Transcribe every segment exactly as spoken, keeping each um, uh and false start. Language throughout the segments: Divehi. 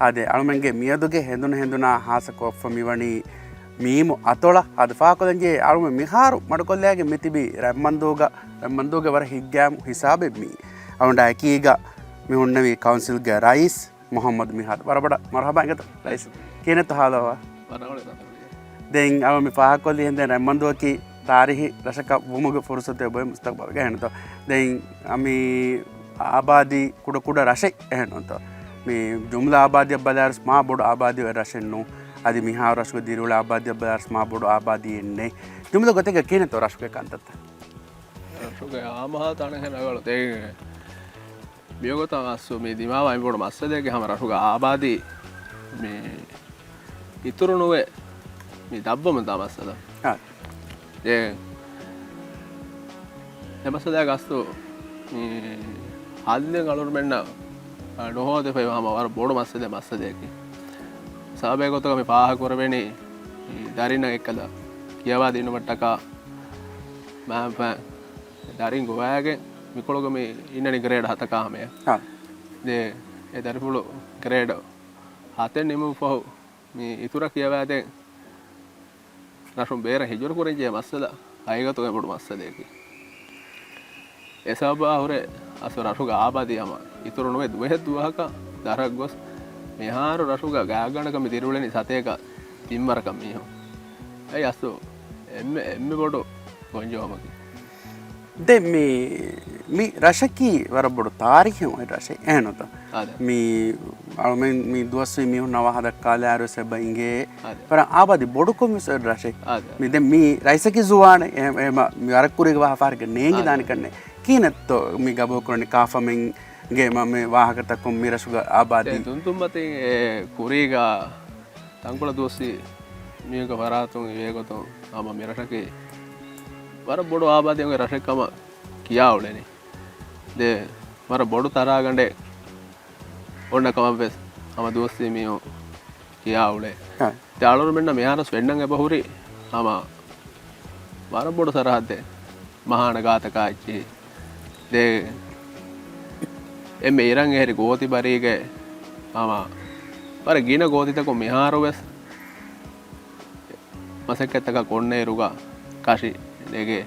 އާދެ، އަޅުމެންގެ މިއަދުގެ ހެނދުނު ހެނދުނާ ހާއްސަކޮށްފަ މިވަނީ މީމު އަތޮޅަށް. އާދެ، ފާހަގަކޮށްލަންޖެހޭ އަޅުމެން މިހާރު މަޑުކޮށްލައިގެން މިތިބީ ރަތްމަންދޫގަ، ރަތްމަންދޫގެ ވަރަށް ހިތްގައިމު ހިސާބެއް މީ. އަޅުގަނޑާ އެކީގަ މި ހުންނެވީ ކައުންސިލްގެ ރައީސް މުޙައްމަދު މިހާދު. ވަރަށް ބޮޑަށް މަރުޙަބާ އިނގޭތޯ ރައީސް. ކިހިނެއްތޯ ހާލު އަހުވާލު؟ ދެން އަޅުގަނޑު މި ފާހަގަކޮށްލީ ހެން ދެން ރަތްމަންދޫއަކީ ތާރީހީ ރަށަކަށް ވުމުގެ ފުރުސަތު އެބައޮތް މުސްތަޤްބަލްގަ އެހެންތޯ. ދެން އަ، މި އާބާދީ ކުޑަ ކުޑަ ރަށެއް އެހެންތޯ. މި ޖުމްލަ އާބާދީއަށް ބަލާއިރުސް މާ ބޮޑު އާބާދީ އޮތް ރަށެއް ނޫން. އަދި މިހާރު ރަށުގެ ދިރިއުޅޭ އާބާދީއަށް ބަލާއިރުސް މާ ބޮޑު އާބާދީއެއް ނެތް. ޖުމްލަ ގޮތެއްގަ ކިހިނެއްތޯ ރަށުގެ ކަންތައްތައް؟ ރަށުގެ އާންމު ހާލަތު އަނެއްހެން ރަނގަޅު ތެރޭގަ. މިވަގުތަށް އަސްލު މި ދިމާވާ އެންމެ ބޮޑު މައްސަލައަކީ ހަމަ ރަށުގެ އާބާދީ މި އިތުރު ނުވެ މި ދަށްވަމުންދާ މައްސަލަ. އާ. ދެން އެ މައްސަލައަކީ އަސްލު މި ހައްލެއް އަޅުގަނޑުމެންނަށް ނުހޯދެފައިވާ ހަމަ ވަރަށް ބޮޑު މައްސަލައެއް، މައްސަލައަކީ. ސަބަބެއް ގޮތުގަ މި ފާހަގަކުރެވެނީ މި ދަރިންނަށް އެއްކަލަ ކިޔަވާދިނުމަށްޓަކާ މާތް ދަރިން ގޮވައިގެން މިކޮޅުގަ މި އިންނަނީ ގްރޭޑް ހަތަކާ ހަމަޔަށް. އާ. ދެން އެ ދަރިފުޅު ގްރޭޑް ހަތެއް ނިމުން ފަހު މި އިތުރަށް ކިޔަވައިދޭން ރަށުން ބޭރަށް ހިޖުރަ ކުރަންޖެހޭ މައްސަލަ ހަގީގަތުގަ ބޮޑު މައްސަލައަކީ. އެ ސަބަބާ ހުރެ އަސްލު ރަށުގެ އާބާދީ ހަމަ އިތުރު ނުވެ ދުވަހެއް ދުވަހަކަށް ދަށަށް ގޮސް މިހާރު ރަށުގަ ގާތްގަނޑަކަށް މި ދިރިއުޅެނީ ސަތޭކަ ތިން ވަރަކަށް މީހުން. އެއީ އަސްލު އެންމެ، އެންމެ ބޮޑު ގޮންޖެހުމަކީ. ދެން މި، މި ރަށަކީ ވަރަށް ބޮޑު ތާރީޚެއް އޮތް ރަށެއް އެހެންތޯ. އާދެ. މި އަޅުމެން މި ދުވަސްވީ މީހުންނާ ވާހަކަ ދައްކާލާއިރު ވެސް އެބަ އިނގޭ. އާދެ. ވަރަށް އާބާދީ ބޮޑުކޮށް ވެސް އޮތް ރަށެއް. އާދެ. މި ދެން މި ރައީސަކީ ޒުވާނެއް. އެ، އެ، މަ، މި ވަރަށް ކުރީގަ ވާހަކަ ފަހަރެއްގަ ނޭނގިދާނެ އާދެ. ކަންނޭނގެ. ކިހިނެއްތޯ މި ގަބޫލުކުރަނީ ކާފަމެންގެ މަ، މި ވާހަކަތަކުން މި ރަށުގެ އާބާދީ؟ ދެން ތުންތުންމަތިން އެ ކުރީގަ ތަންކޮޅެއް ދުވަސްވީ މީހުންގެ ފަރާތުން އިވޭގޮތުން ހަމަ މި ރަށަކީ ވަރަށް ބޮޑު އާބާދީގެ ރަށެއް ކަމަށް ކިޔާ އުޅެނީ. ދެން ވަރަށް ބޮޑު ތަރާގަނޑެއް އޮންނަ ކަމަށް ވެސް ހަމަ ދުވަސްވީ މީހުން ކިޔާ އުޅޭ. އަ. ދެން އަޅުގަނޑުމެންނަށް މިހާރުވެސް ފެންނަން އެބަހުރި ހަމަ ވަރަށް ބޮޑު ސަރަހައްދެއް މަހާނަ ގާތަކާ އެއްޗިހި. ދެން އެންމެ އިރަށް އެހެރި ގޯތި ބަރީގެ ހަމަ ވަރަށް ގިނަ ގޯތިތަކުން މިހާރު ވެސް މަސައްކަތްތަކަށް ކޮންނައިރުގަ ކަށި ނެގޭ.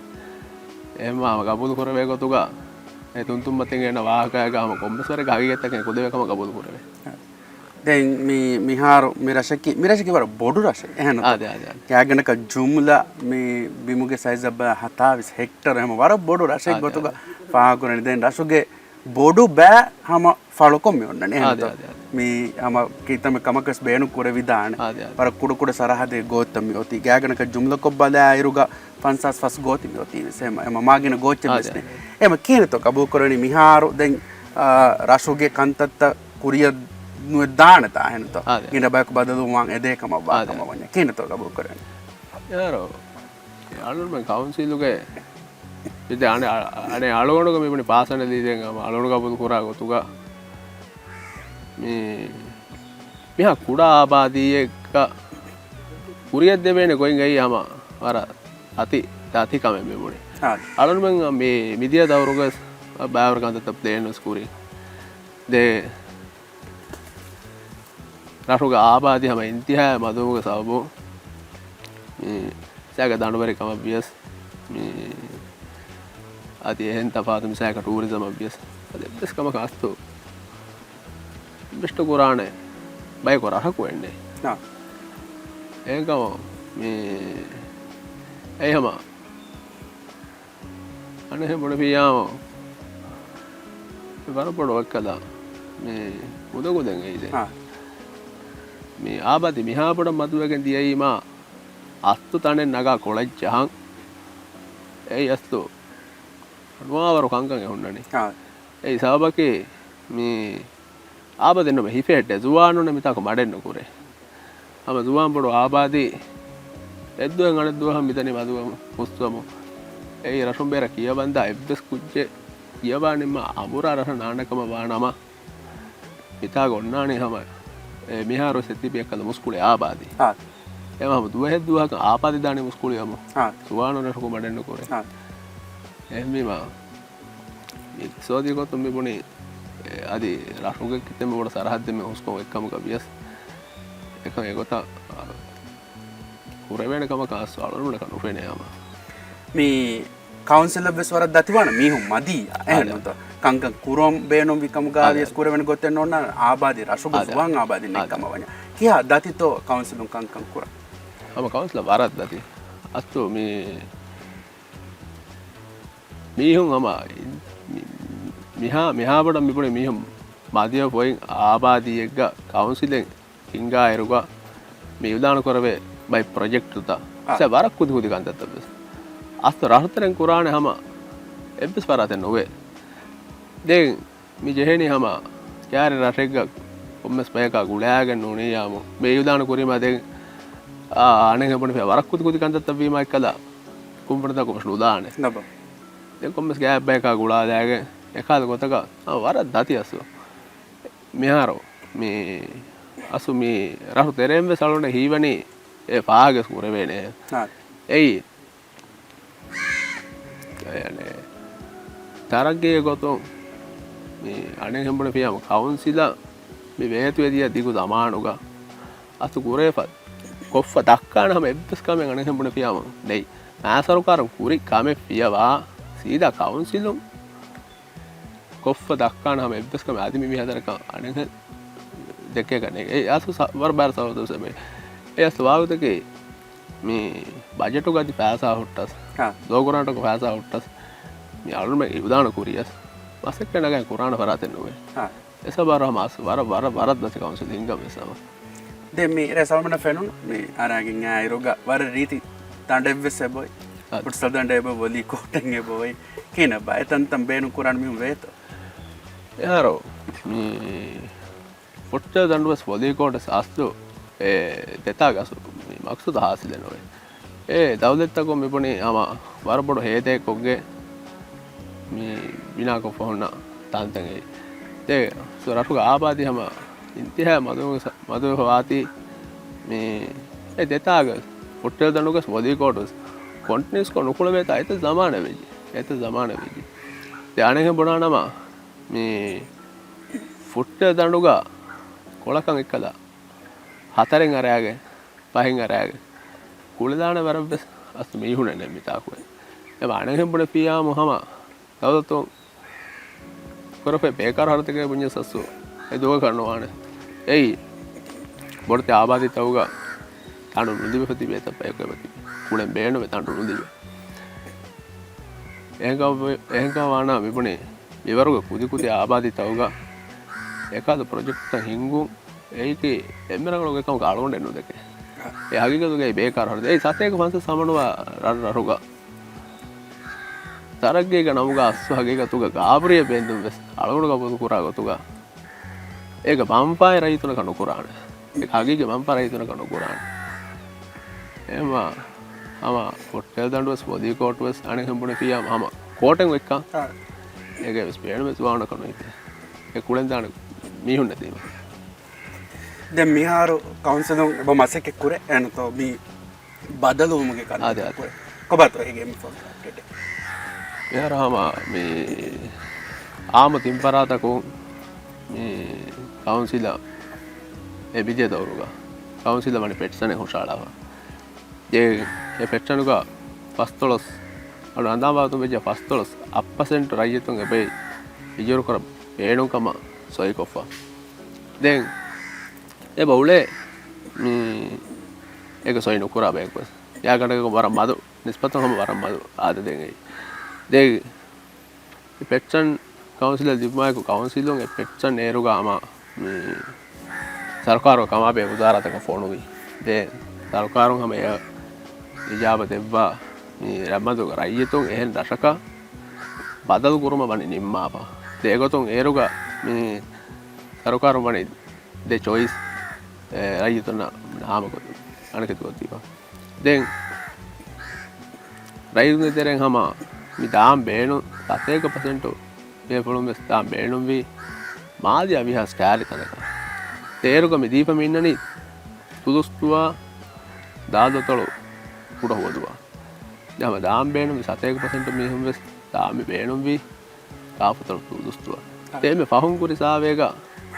އެހެންވީމަ ގަބޫލު ކުރެވޭ ގޮތުގަ އެ ތުންތުންމަތިން އޭނަ ވާހަކައިގަ ހަމަ ކޮންމެސް ވަރެއްގެ ހަގީގަތްތަކެއް ކުދިވެ ކަމަށް ގަބޫލު ކުރެވޭ. ދެން މި، މިހާރު މި ރަށަކީ، މި ރަށަކީ ވަރަށް ބޮޑު ރަށެއް. އެހެން އާދެ، އާދެ، އާދެ. ގާތްގަނޑަކަށް ޖުމްލަ މި ބިމުގެ ސައިޒަށް ބަލާ ހަތާވީސް ހެކްޓަރު ހަމަ ވަރަށް ބޮޑު ރަށެއް އާދެ، ގޮތުގަ އާދެ. ފާހަގަކުރަނީ. ދެން ރަށުގެ ބޮޑު ބައި ހަމަ ފަޅުކޮށް މި އޮންނަނީ. އެހެންތޯ؟ އާދެ، އާދެ، އާދެ. މި ހަމަ ކިތަންމެ ކަމަކަށް ވެސް ބޭނުން ކުރެވިދާނެ. އާދެ، އާދެ. ވަރަށް ކުޑަ ކުޑަ ސަރަހައްދެއް ގޯތިތައް މި އޮތީ. ގާތްގަނޑަކަށް ޖުމްލަކޮށް ބަލާއިރުގަ ފަންސާސް ފަސް ގޯތި މި އޮތީ ވެސް. އެމަ، އެމަ މާގިނަ ގޯއްޗެއް އާދެ، ވެސް ނެތް. އާދެ. އެމަ ކިހިނެއްތޯ ގަބޫލު ކުރަނީ މިހާރު ދެން، އާ، ރަށުގެ ކަންތައްތައް ކުރިއަށް ނުވެދާނެތާ އެހެންތޯ؟ އާދެ. ގިނަ ބަޔަކު ބަދަލުވާން އެދޭ ކަމަށް ވާ އާދެ. ކަމަށް ވަންޏާ. ކިހިނެއްތޯ ގަބޫލު ކުރަނީ؟ އޭރު އަޅުގަނޑުމެން ކައުންސިލުގެ އިދެ އަނެއް، އަނެއް އަޅުގަނޑުގެ މިބުނި ޕާސަނަލީ ދެން ހަމަ އަޅުގަނޑު ގަބޫލު ކުރާ ގޮތުގަ މި، މިހާ ކުޑަ އާބާދީއެއްގަ ކުރިއަށް ދެވޭނެ ގޮތް އެއީ ހަމަ ވަރަށް އަތި، ދަތި ކަމެއް މިބުނި. އާ. އަޅުގަނޑުމެން މި، މިދިޔަ ދައުރުގަ ވެސް ބައިވަރު ކަންތައްތައް ޕްލޭން ވެސް ކުރި. ދެން ރަށުގެ އާބާދީ ހަމަ އިންތިހާއަށް މަދުވުމުގެ ސަބަބުން މި ސައިގަ ދަނޑުވެރި ކަމަށް ވިޔަސް، މި އަދި އެހެން ތަފާތު މި ސައިގަ ޓޫރިޒަމަށް ވިޔަސް، އަދި އެއްވެސް ކަމަކަށް އަސްތު އިންވެސްޓް ކުރާނެ ބަޔަކު ރަށަކު އެއްނެތް. އާ. އެހެންކަމުން މި އެއީ ހަމަ އަނެއްހެން ބުނެފިއްޔާމު، މި ވަރަށް ބޮޑު ވައްކަލާ މި މުދަކު ދެން އެއީ ދެން. އާ. މި އާބާދީ މިހާ ބޮޑަށް މަދުވެގެން ދިޔައީމާ އަސްތު ތަނެއް ނަގާ ކޮޅަށް ޖަހަން. އެއީ އަސްލު ނުވާވަރު ކަންކަން އެ ހުންނަނީ. އާ. އެއީ ސަބަބަކީ މި އާބަދެއް ނުމެ ހިފެހެއްޓޭ. ޒުވާނުންނެއް މިތާކު މަޑެއް ނުކުރޭ. ހަމަ ޒުވާން ބޮޑު އާބާދީ އެއްދުވަހެއް އަނެއްދުވަހަށް މިދަނީ މަދުވަމުން ހުސްވަމުން. އެއީ ރަށުން ބޭރަށް ކިޔަވަންދާ އެއްވެސް ކުއްޖެއް ކިޔަވާ ނިންމާ އަނބުރާ ރަށަށް ނާންނަ ކަމަށް ވާ ނަމަ، މިތާގަ އޮންނާނީ ހަމަ އެ މިހާރު ވެސް އެތިބި އެއްކަލަ މުސްކުޅި އާބާދީ. އާ. އެ ހަމަ ދުވަހެއް ދުވަހަކަށް އާބާދީ ދާނީ މުސްކުޅިވަމުން. އާ. ޒުވާނުން ރަށަކު މަޑެއް ނުކުރޭ. އާ. އެހެންވީމާ، މި އިޤްތިޞާދީ ގޮތުން މި ބުނީ، އަދި ރަށުގެ ކިތަންމެ ބޮޑަށް ސަރަހައްދެއް މި ހުސްކޮށް އެއްކަމަކަށް ވިޔަސް، އެކަން އެގޮތަށް ކުރެވޭނެ ކަމަކަށް އަސް އަޅުގަނޑަކަށް ނުފެނޭ ހަމަ. މި ކައުންސިލަށް ވެސް ވަރަށް ދަތިވާނެ މީހުން މަދީ އެހެން އާދެ. ނުތޯ؟ ކަންކަން ކުރަން ބޭނުންވި ކަމުގަ އާދެ. ވިޔަސް ކުރެވެން ގޮތެއް ނޯންނާ އާބާދީ ރަށުގަ އާދެ. ޒުވާން އާބާދީ އާދެ. ނެތްކަމަށް ވަންޏާ. ކިހާ ދަތިތޯ ކައުންސިލުން ކަންކަން ކުރަން؟ ހަމަ ކައުންސިލަށް ވަރަށް ދަތި. އަސްލު މި މީހުން ހަމަ މި-، މިހާ، މިހާ ބޮޑަށް މިބުނި މީހުން މަދިޔަ ފޮތް އާބާދީއެއްގަ ކައުންސިލެއް ހިންގާއިރުގަ މި އިއުލާނު ކުރެވޭ ބައި ޕްރޮޖެކްޓުތައް އާ. ސެ ވަރަށް ކުދި ކުދި ކަންތައްތައް ވެސް. އަސް ރަށުތެރެން ކުރާނެ ހަމަ އެއްވެސް ފަރާތެއް ނުވޭ. ދެން މި ޖެހެނީ ހަމަ ކާރި ރަށެއްގަ ކޮންމެސް ބަޔަކާ ގުޅާގެން ނޫނިއްޔާމު މި އިއުލާނު ކުރީމާ ދެން އާ، އަނެއްހެން ބުނެފިޔާ ވަރަށް ކުދި ކުދި ކަންތައްތައް ވީމާ އެއްކަލަ ކުންފުނިތަކުން ނުލާނެ. ނަބަ. ދެން ކޮންމެސް ގާތް ބަޔަކާ ގުޅާލާގެން އެކާލު ގޮތަކަށް އާ، ވަރަށް ދަތި އަސްލު. މިހާރު މި އަސްލު މި ރަށު ތެރޭން ވެސް އަޅުގަނޑަށް ހީވަނީ އެ ފާހަގަވެސް ކުރެވޭނެ. އާ. އެއީ އެ، އަނެ، ތަރައްގީގެ ގޮތުން މި އަނެއްހެން ބުނެފިޔާމު ކައުންސިލަށް މި ވޭތުވެދިޔަ ދިގު ޒަމާނުގަ އަސްލު ކުރެފަ، ކޮށްފަ ދައްކާނެ ހަމަ އެއްވެސް ކަމެއް އަނެއްހެން ބުނެފިޔާމު ނެތް. މާ ސަރުކާރުން ކުރި ކަމެއް ފިޔަވާ ސީދާ ކައުންސިލުން ކޮށްފަ ދައްކާނެ ހަމަ އެއްވެސް ކަމެއް އަދި މި މިހާތަނަކަށް އަނެއްހެން ދެކޭކަށް ނެތް. އެ އަސްލު ސަ-، ވަރަށް ބާރަ ސަބަބުތައް ސަބަބެ. އެ އަސްލު ވާގޮތަކީ މި ބަޖެޓުގަ އަދި ފައިސާ ހުއްޓަސް، ހާ. ލޯ ގްރާންޓަކު ފައިސާ ހުއްޓަސް، މި އަޅުމެ އިއުލާނު ކުރިޔަސް، މަސައްކަތް ނަގައި ކުރާނެ ފަރާތެއް ނުވޭ. ހާ. އެ ސަބަބަށް ހަމަ އަސް ވަރަށް، ވަރަށް، ވަރަށް ދަތި ކައުންސިލް ހިންގަން ވެސް ހަމަ. ދެން މި ރޭ ސަލްމަނަށް ފެނުނު މި އަރާގެން އާއިރުގަ ވަރަށް ރީތި ދަނޑެއްވެސް އެބޮތް. އަދި. ފުޓްސަލް ދަނޑެއް އެބޮތް، ވޮލީ ކޯޓެއް އެބޮތް. ކިހިނެއް ބައެއް ތަންތަން ބޭނުން ކުރާނެ މީހުން ވޭތޯ؟ އެހާރު މި ފުޓްސަލް ދަނޑުވެސް ވޮލީ ކޯޓްވެސް އަސްލު އެ ދެތާގަ އަސްލު މި މަޤްޞަދު ހާސިލެއް ނުވޭ. އެ ދައުލަތްތަކުން މިބުނީ ހަމަ ވަރަށް ބޮޑު ހޭދައެއް ކޮށްގެ މި ބިނާކޮށްފަ ހުންނަ ތަންތަން އެއީ. ދެ ރަށުގެ އާބާދީ ހަމަ އިންތިހާ މަދުވެ-، މަދުވެފަ ވާތީ މި އެ ދެތާގަ ފުޓްސަލް ދަނޑުގަސް ވޮލީ ކޯޓްވެސް ކޮންޓިނިއުސްކޮށް ނުކުޅެވޭތާ އެތައް ޒަމާނެއް ވެއްޖެ. އެތައް ޒަމާނެއް ވެއްޖެ. ދެ އަނެއްހެން ބުނާނަމަ މި ފުޓްސަލް ދަނޑުގަ ކޮޅަކަށް އެއްކަލަ ހަތަރެއް އަރާގެ، ފަހެއް އަރާގެ ކުޅެދާނެ ވަރަށްވެސް އަސްލު މީހުނެއް ނެތް މިތާކުވެ. އެ އަނެއްހެން ބުނެފިޔާމު ހަމަ ދައުލަތުން ކުރެފައި ބޭކާރު ހަރަދެއްގެ ބުންޏަސް އަސްލު އެ ދުވަހަކަށް ނުވާނެ. އެއީ ބޮޑެތި އާބާދީތަކުގަ ދަނޑު ނުލިބިފަ ތިބޭތަ ބަޔަކު އެބަތިބި. ކުޅެން ބޭނުމެއް ދަނޑު ނުލިބޭ. އެހެންކަމަށް، އެހެންކަމަށް ވާނަމަ މިބުނީ މިވަރުގެ ކުދިކުދި އާބާދީތަކުގަ އެކަހަލަ ޕްރޮޖެކްޓްތައް ހިންގުން އެއީކީ އެންމެ ރަނގަޅު އެކަމަކަށް އަޅުގަނޑެއް ނުދެކެ. އެ ހަގީގަތުގައި ބޭކާރު ހަރަދެއް. އެއީ ސަތޭކަ ފަންސަސް ހަމަނުވާ ރަށްރަށުގަ ތަރައްގީގެ ނަމުގަ އަސްލު ހަގީގަތުގަ ގާބުރިއެއް ބޭންދުން ވެސް އަޅުގަނޑު ގަބޫލު ކުރާ ގޮތުގަ އޭގެ މަންފާއެއް ރައްޔިތުންނަކަށް ނުކުރާނެ. އޭގެ ހަގީގީ މަންފާ ރައްޔިތުންނަކަށް ނުކުރާނެ. އެހެންވީމަ ހަމަ ފުޓްސަލް ދަނޑުވެސް ވޮލީ ކޯޓްވެސް އަނެއްހެން ބުނެފިޔާ ހަމަ ކޯޓެއް އޮތްކަން. އާ. އޭގެ ވެސް ބޭނުމެއް ޒުވާނަކަށް ނުހިތޭ. އެ ކުޅެންދާނެ މީހުން ނެތީމަ. ދެން މިހާރު ކައުންސިލުން އެބަ މަސައްކަތް ކުރޭ އެންތޯ މި ބަދަލުވުމުގެ ކަންތައް އާދެ، އާދެ. ކުރޭ. ކޮބާތޯ އޭގެ މި ފޯމުލާ އަޕްޑޭޓެއް؟ މިހާރު ހަމަ މި އާއްމު ތިން ފަރާތަކުން މި ކައުންސިލަށް އެ މިދިޔަ ދައުރުގަ ކައުންސިލަށް ވަނީ ޕެޓިޝަނެއް ހުށަހަޅާފަ. އެ، އެ ޕެޓިޝަނުގަ ފަސްދޮޅަސް، އަޅު ހަނދާން ވާގޮތުން ވެއްޖެ ފަސްދޮޅަސް އަށް ޕަސެންޓް ރައްޔިތުން އެބައި އިޖުރުކުރަން ބޭނުން ކަމަށް ސޮއިކޮށްފަ. ދެން އެބަ އުޅޭ މި އޭގެ ސޮއި ނުކުރާ ބަޔަކުވެސް. އެއާ ގަނޑަކަށް ވަރަށް މަދު، ނިސްބަތުން ހަމަ ވަރަށް މަދު އާދަދެއް އެއީ. ދެން މި ޕެޓިޝަން ކައުންސިލަށް ލިބުމާއެކު ކައުންސިލުން އެ ޕެޓިޝަން އޭރުގަ ހަމަ މި ސަރުކާރު ކަމާބެހޭ ވުޒާރާތަކަށް ފޮނުވި. ދެން ސަރުކާރުން ހަމަ އެ އިޖާބަ ދެއްވާ މި ރަމަދުގެ ރައްޔިތުން އެހެން ރަށަކަށް ބަދަލު ކުރުމަށް ވަނީ ނިންމާފަ. ދެން އެގޮތުން އޭރުގަ މި ސަރުކާރުން ވަނީ ދެ ޗޮއިސް، އެ، ރައްޔިތުންނަށް ހާމަކޮށް އަނެކެތިކޮށްދީފަ. ދެން ރައްޔިތުންގެ ތެރެއިން ހަމަ މި ދާން ބޭނުން ސަތޭކަ ޕަސެންޓު ބޭފުޅުން ވެސް ދާން ބޭނުންވީ މާލެ އަވިހާސް ކާރި ތަނަކަށް. އޭރުގަ މި ދީފަ މި އިންނަނީ ތުލުސްތުވާ ދާދޮތޮޅު ކުޑަ ހުވަދުވާ. ދެން ހަމަ ދާން ބޭނުންވި ސަތޭކަ ޕަސެންޓު މީހުން ވެސް ދާން މި ބޭނުންވީ ދާފަތަޅު ތުލުސްތުވާ. އާ. ދެން މި ފަހުން ކުރި ސާވޭގަ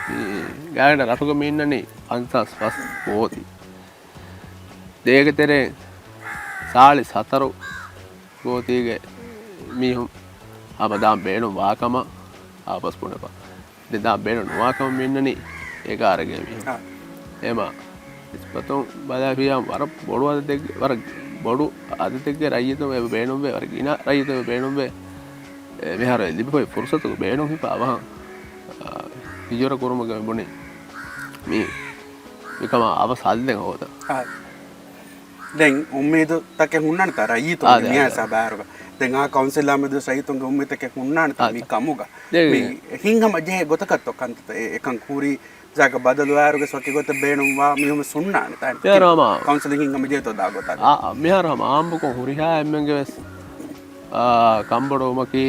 މި ގާތްގަނޑަކަށް ރަށުގަ މި އިންނަނީ ފަންސާސް ފަސް ގޯތި. ދޭގެ ތެރޭ ސާޅީސް ހަތަރު ގޯތީގެ މީހުން ހަމަ ދާން ބޭނުން ވާކަމަށް އާފަސް ބުނެފަ. ދެން ދާން ބޭނުން ނުވާކަމަށް މި އިންނަނީ އެގާރަގެ މީހުން. އާ. އެމާ ނިސްބަތުން ބަލާފިޔާ ވަރަށް ބޮޑު އަދަދެއްގެ، ވަރަށް ބޮޑު އަދަދެއްގެ ރައްޔިތުން އެބަ ބޭނުންވޭ، ވަރަށް ގިނަ ރައްޔިތުން އެބަ ބޭނުންވޭ. އެ، މިހާރު އެ ލިބިފައި ފުރުސަތުގެ ބޭނުން ހިފާ އަވަހަށް، އާ، ހިޖުރަ ކުރުމުގެ މި ބުނި މީ މިކަމާ އަވަސް ހައްލެއް ހޯދަން. އާ. ދެން އުއްމީދުތަކެއް ހުންނާނެތާ ރައްޔިތުން އާދެ، މި އާދެ. ހިސާބާރުގަ؟ ދެން އާ ކައުންސިލާ މެދު ރައްޔިތުންގެ އުއްމީދުތަކެއް ހުންނާނެތާ މި އާދެ. ކަމުގަ؟ ދެން މި ހިންހަމަ ޖެހޭ ގޮތަކަށްތޯ ކަންތައްތައް އެ، އެކަން ކުރީ؟ ޖާގަ ބަދަލުވާއިރުގެ ވަކި ގޮތެއް ބޭނުންވާ މީހުން ހުންނާނެތާ؟ މިހާރު ހަމަ ކައުންސިލް ހިންހަމަ ޖެހޭތޯ ދާ ގޮތާ؟ އާ، އާ، މިހާރު ހަމަ އާއްމުކޮށް ހުރިހާ އެންމެންގެ ވެސް، އާ، ކަންބޮޑުވުމަކީ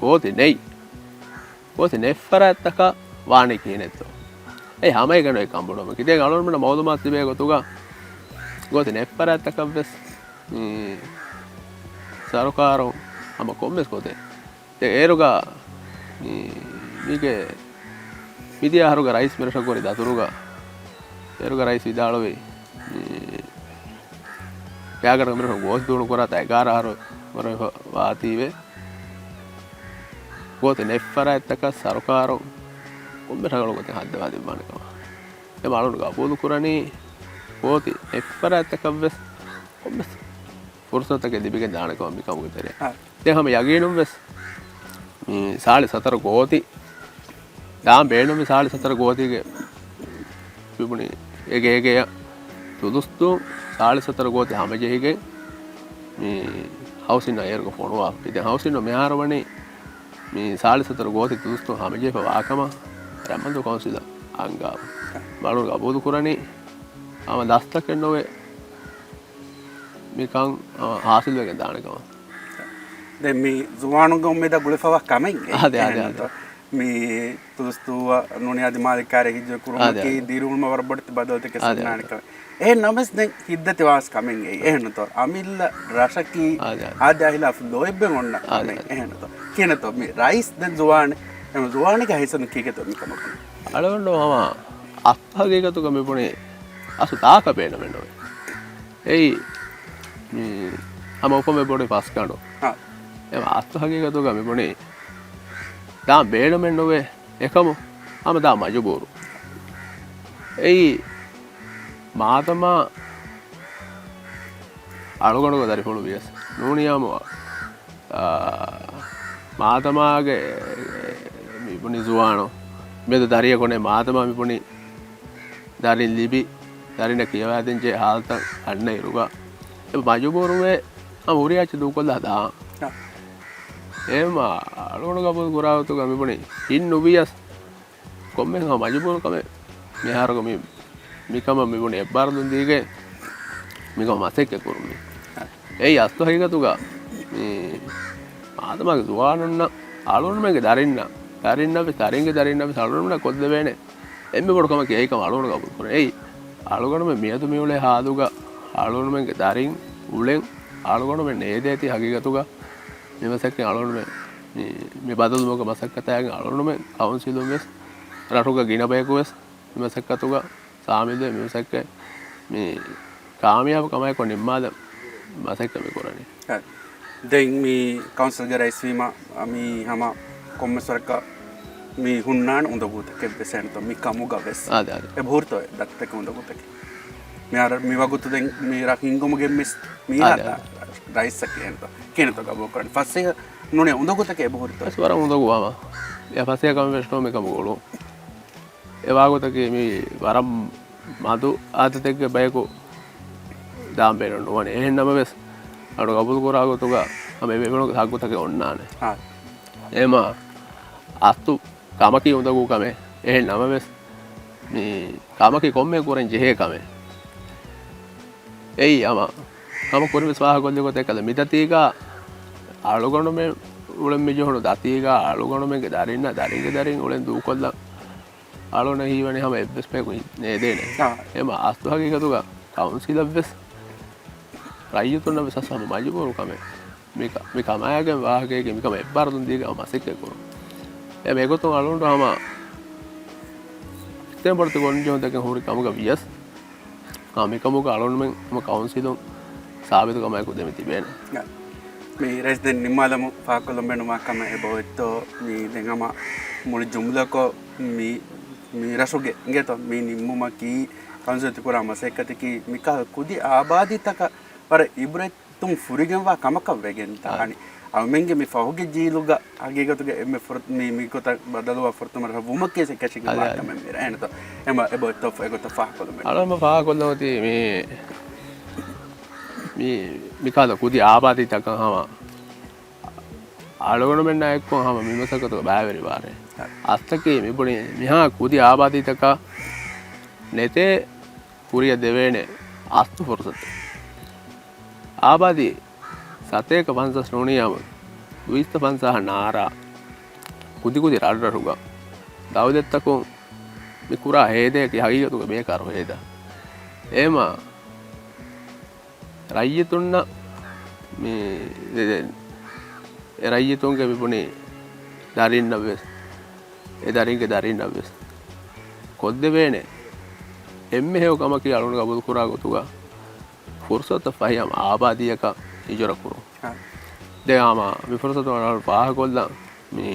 ގޯތި ނެތް. ގޯތި ނެތް ފަރާތްތަކަށް ވާނީ ކިހިނެއްތޯ؟ އެ ހަމައެކަނި އޮތް ކަންބޮޑުވުމަކީ. ދެން އަޅުގަނޑުމެންނަށް މައުލޫމާތު ތިބޭ ގޮތުގަ ގޯތި ނެތް ފަރާތްތަކަށް ވެސް، މި، ސަރުކާރުން ހަމަ ކޮންމެސް ގޮތެއް ދެން އޭރުގަ މި، މީގެ މިދިޔަ އަހަރުގަ ރައީސް މިރަށަށް ކުރި ދަތުރުގަ، އޭރުގަ ރައީސް ވިދާޅުވި، މި، ގާތްގަނޑަކަށް މިރަށުން ގޯސް ދޫނު ކުރާތާ އެގާރަ އަހަރު ވަރަށް ވާތީވެ، ގޯތި ނެތް ފަރާތްތަކަށް ސަރުކާރުން ކޮންމެ ރަނގަޅު ގޮތެއް ހައްދަވާ ދެއްވާނެ ކަމަށް. އެ އަޅުގަނޑު ގަބޫލު ކުރަނީ ގޯތި ނެތް ފަރާތްތަކަށް ވެސް ކޮންމެސް ފުރުސަތަކެއް ލިބިގެން ދާނެ ކަމަށް މި ކަމުގެ ތެރެއަށް. އާ. ދެން ހަމަ ޔަގީނުން ވެސް މި ސާޅީސް ހަތަރު ގޯތި ދާން ބޭނުންވި ސާޅީސް ހަތަރު ގޯތީގެ މި ބުނި އެގޭގެއަށް ތުލުސްދޫ ސާޅީސް ހަތަރު ގޯތި ހަމަޖެހިގެން މި ހައުސިންއަށް އޭރުގަ ފޮނުވާފަ. ދެން ހައުސިން މިހާރު ވަނީ މި ސާޅީސް ހަތަރު ގޯތި ތުލުސްދޫ ހަމަޖެހިފަ ވާކަމަށް ރަމަދު ކައުންސިލަށް އަންގާފަ. މަޑުން ގަބޫލު ކުރަނީ ހަމަ ދަސްތަކެއް ނުވެ މިކަން، އާ، ހާސިލްވެގެން ދާނެ ކަމަށް. ދެން މި ޒުވާނުންގެ އުއްމީދަށް ގުޅިފަވާ ކަމެއް އެއް އާދެ، އާދެ، އެހެންތޯ؟ މި ތުލުސްދޫއަށް ނޫނީ އަދި މާލެ ކާރި ހިޖުރަ ކުރުމަކީ އާދެ، އާދެ. ދިރިއުޅުމަށް ވަރަށް ބޮޑެތި ބަދަލުތަކެއް އާދެ، ސަންނާނެ އާދެ. ކަމެއް. އެހެން ނަމަވެސް ދެން ހިތްދަތި ވާސް ކަމެއް އެއް އެހެންތޯ؟ އަމިއްލަ ރަށަކީ އާދެ، އާދެ. އާދެ އަހިލާފު ލޯތްބެއް އޮންނަ އާދެ، ކަމެއް އާދެ. އެހެންތޯ؟ ކިހިނެއްތޯ މި ރައީސް ދެން ޒުވާނެއް، އެ ޒުވާނެއްގެ ހައިސަން ކީކޭތޯ މި ކަމަކުން؟ އަޅުގަނޑު ހަމަ އަސްލު ހަގީގަތުގަ މި ބުނީ އަސްލު ދާކަށް ބޭނުމެއް ނުވޭ. އެއީ، މި ހަމަ އުފަންވެ ބޮޑު ފަސްގަނޑު. އާ. އެ އަސްލު ހަގީގަތުގަ މި ބުނީ ދާން ބޭނުމެއް ނުވޭ. އެކަމު ހަމަ ދާން މަޖުބޫރު. އެއީ، މާދަމާ އަޅުގަނޑުގެ ދަރިފުޅު ވިޔަސް ނޫނިޔާމު، އާ، މާދަމާގެ މި ބުނި ޒުވާނު މެދު ދަރިޔަކުނެ މާދަމާ މި ބުނި ދަރިން ލިބި، ދަރިންނަށް ކިޔަވާދޭން ޖެހޭ ހާލަތަށް އަންނަ އިރުގަ، އެ މަޖުބޫރުވެ ހަމަ ހުރިހާ އެއްޗެއް ދޫކޮށްލާ ދާ. އާ. އެހެންމަ އަޅުގަނޑު ގަބޫލު ކުރާ ގޮތުގަ މި ބުނި ހިން ނުވިޔަސް، ކޮންމެހެން ހަމަ މަޖުބޫރު ކަމެއް މިހާރުގަ މި، މިކަމަށް މި ބުނި އެއްބާރުލުން ދީގެ މިކަމަށް މަސައްކަތް ކުރުން. އެއީ އަސްލު ހަގީގަތުގަ މި މާދަމާގެ ޒުވާނުންނަށް އަޅުގަނޑުމެންގެ ދަރިންނަށް، ދަރިންނަށް ވެސް، ދަރިންގެ ދަރިންނަށް ވެސް އަޅުގަނޑުމެންނަށް ކޮށްދެވޭނެ އެންމެ ބޮޑު ކަމަކީ އެއީ ކަމަށް އަޅުގަނޑު ގަބޫލު ކުރަން. އެއީ އަޅުގަނޑުމެން މިއަދު މިއުޅޭ ހާލުގަ އަޅުގަނޑުމެންގެ ދަރިން އުޅެން އަޅުގަނޑުމެން ނޭދޭތީ ހަގީގަތުގަ މި މަސައްކަތް އަޅުގަނޑުމެން މި، މި ބަދަލުވުމުގެ މަސައްކަތާގެން އަޅުގަނޑުމެން ކައުންސިލުން ވެސް ރަށުގަ ގިނަ ބަޔަކު ވެސް މި މަސައްކަތުގަ ސާމިލުވެ މި މަސައްކަތް މި ކާމިޔާބު ކަމާއެކު ނިންމާލަން މަސައްކަތް މި ކުރަނީ. އަ، ދެން މި ކައުންސިލްގެ ރައީސްވީމަ، އަ، މި ހަމަ ކޮންމެސް ވަރަކަށް މި ހުންނާނެ އުނދަގޫތަކެއް ވެސް އެހެންތޯ މި ކަމުގަ ވެސް. އާދެ، އާދެ. އެބަހުރިތޯ އެ ދަތިތަކެއް އުނދަގޫތަކެއް؟ މިހާރު މި ވަގުތު ދެން މި ރަށް ހިންގުމުގެ މިސް މި އާދެ، އާދެ. ރައީސަކީ އެހެންތޯ؟ ކިހިނެއްތޯ ގަބޫލު ކުރަނީ؟ ފަސޭހަ ނޫނޭ އުނދަގޫތަކެއް އެބަހުރިތޯ؟ ވަރަށް އުނދަގޫ ހަމަ. އެ ފަސޭހަ ކަމެއް ވެސް ނޫން މި ކަމުގަ އުޅުން. އެ ވާގޮތަކީ މި ވަރަށް މަދު އާދަތެއްގެ ބަޔަކު ދާން ބޭނުން ނުވަނީ. އެހެން ނަމަވެސް، އަޅު ގަބޫލު ކުރާ ގޮތުގަ ހަމަ އެ މީހުނުގެ ހައްގުތަކެއް އޮންނާނެ. އާ. އެމާ އަސްލު ކަމަކީ އުނދަގޫ ކަމެއް. އެހެން ނަމަވެސް، މި ކަމަކީ ކޮންމެ ކުރަން ޖެހޭ ކަމެއް. އެއީ ހަމަ، ހަމަ ކުރިން ވެސް ފާހަގަކޮށްލި ގޮތަށް ކަލޭ މި ދަތީގަ އަޅުގަނޑުމެން އުޅެން މި ޖެހުނު ދަތީގަ އަޅުގަނޑުމެންގެ ދަރިންނަށް ދަރިންގެ ދަރިން އުޅެން ދޫކޮށްލަން އަޅުގަނޑަށް ހީވަނީ ހަމަ އެއްވެސް ބަޔަކު ނޭދޭނެ. އާ. އެމަ އަސްލު ހަގީގަތުގަ ކައުންސިލަށް ވެސް ރައްޔިތުންނަށް ވެސް ހަމަ މަޖުބޫރު ކަމެއް. މި ކަ-، މި ކަމާގެން ވާހަކައިގެ މިކަމަށް އެއްބާރުލުން ދީގެ މަސައްކަތް ކުރުން. އެ މެގޮތުން އަޅުގަނޑު ހަމަ ތިން ބޮޑު ގޮންޖެހުންތަކެއް ހުރި ކަމުގަ ވިޔަސް، އާ، މިކަމުގަ އަޅުގަނޑުމެން ހަމަ ކައުންސިލުން ސާބިތުކަމާއެކު ދެމި ތިބޭނެ. މި ރައީސް ދެން ނިންމާލަމު ފާހަގަކޮށްލަން ބޭނުންވާ ކަމެއް އެބައޮތްތޯ؟ މި ދެން ހަމަ މުޅި ޖުމްލަކޮށް މި، މި ރަށުގެ އިނގޭތޯ މި ނިންމުމަކީ ކައުންސިލް ތިކުރާ މަސައްކަތަކީ މިކަހަލަ ކުދި އާބާދީތަކަށް ވަރަށް އިބްރަތް ތުން ފުރިގެންވާ ކަމަކަށް ވެގެން ދާނީ. އަޅުމެންގެ މި ފަހުގެ ޖީލުގަ ހަގީގަތުގެ އެންމެ ފުރަ-، މި، މި ގޮތަށް ބަދަލުވާ ފުރަތަމަ ރަށް ވުމަކީ އެކަށީގެންވާ ކަމެއް މި ރައޭނުތޯ. އެމަ އެބައޮތްތޯ އެގޮތަށް ފާހަގަކޮށްލަމެއް. އަޅުމަ ފާހަގަކޮށްލަން އޮތީ މި، މި، މިކަހަލަ ކުދި އާބާދީތަކަށް ހަމަ އަޅުގަނޑުމެންނާ އެއްކޮށް ހަމަ މި މަސައްކަތުގަ ބައިވެރިވާނެ. އަސްތަކީ މިބުނީ މިހާ ކުދި އާބާދީތަކަށް ނެތޭ ކުރިއަށް ދެވޭނެ އަސްލު ފުރުސަތެއް. އާބާދީ ސަތޭކަ ފަންސާސް ނޫނީ ހަމަ ދުއިސައްތަ ފަންސާހަށް ނާރާ ކުދިކުދި ރަށްރަށުގަ ދައުލަތްތަކުން މި ކުރާ ހޭދަޔަކީ ހަގީގަތުގަ ބޭކާރު ހޭދަ. އެހެމަ ރައްޔިތުންނަށް މި، އެ، އެ ރައްޔިތުންގެ މިބުނި ދަރިންނަށްވެސް، އެ ދަރިންގެ ދަރިންނަށްވެސް ކޮށްދެވޭނެ އެންމެ ހެޔޮ ކަމަކީ އަޅުގަނޑު ގަބޫލުކުރާ ގޮތުގަ ފުރުސަތަށް ފަހި ހަމަ އާބާދީއަކަށް އިޖުރަ ކުރުން. އާ. ދެން ހަމަ މި ފުރުސަތު އަޅުގަނޑު ފާހަގަކޮށްލަން މި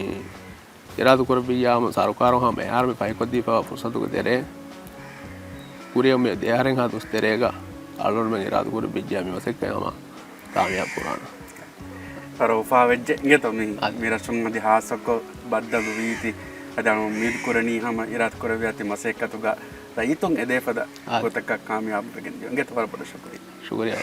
އިރާދަކުރެއްވިއްޔާ ހަމަ ސަރުކާރުން ހަމަ އެހާރު މި ފަހިކޮށްދީފައިވާ ފުރުސަތުގެ ތެރޭ ކުރިއަށް މި ދެ އަހަރެއްހާ ދުވަސް ތެރޭގަ އަޅުގަނޑުމެން އިރާދަކުރެއްވިއްޔާ މި މަސައްކަތް ހަމަ ކާމިޔާބު ކުރާނަން. ވަރަށް އުފާވެއްޖެ އިނގޭތޯ މި، އަދި. މި ރަށުން އަދި ހާއްސަކޮށް ބައްދަލުވީތީ. އަދި އަޅުގަނޑު އުއްމީދު ކުރަނީ ހަމަ އިރާދަކުރެއްވިއްޔާ ތި މަސައްކަތުގަ ރައްޔިތުން އެދޭފަދަ އަދި. ގޮތަކަށް ކާމިޔާބުވެގެން ދިޔަ. އިނގޭތޯ ވަރަށް ބޮޑަށް ޝުކުރިއްޔާ. ޝުކުރިއްޔާ.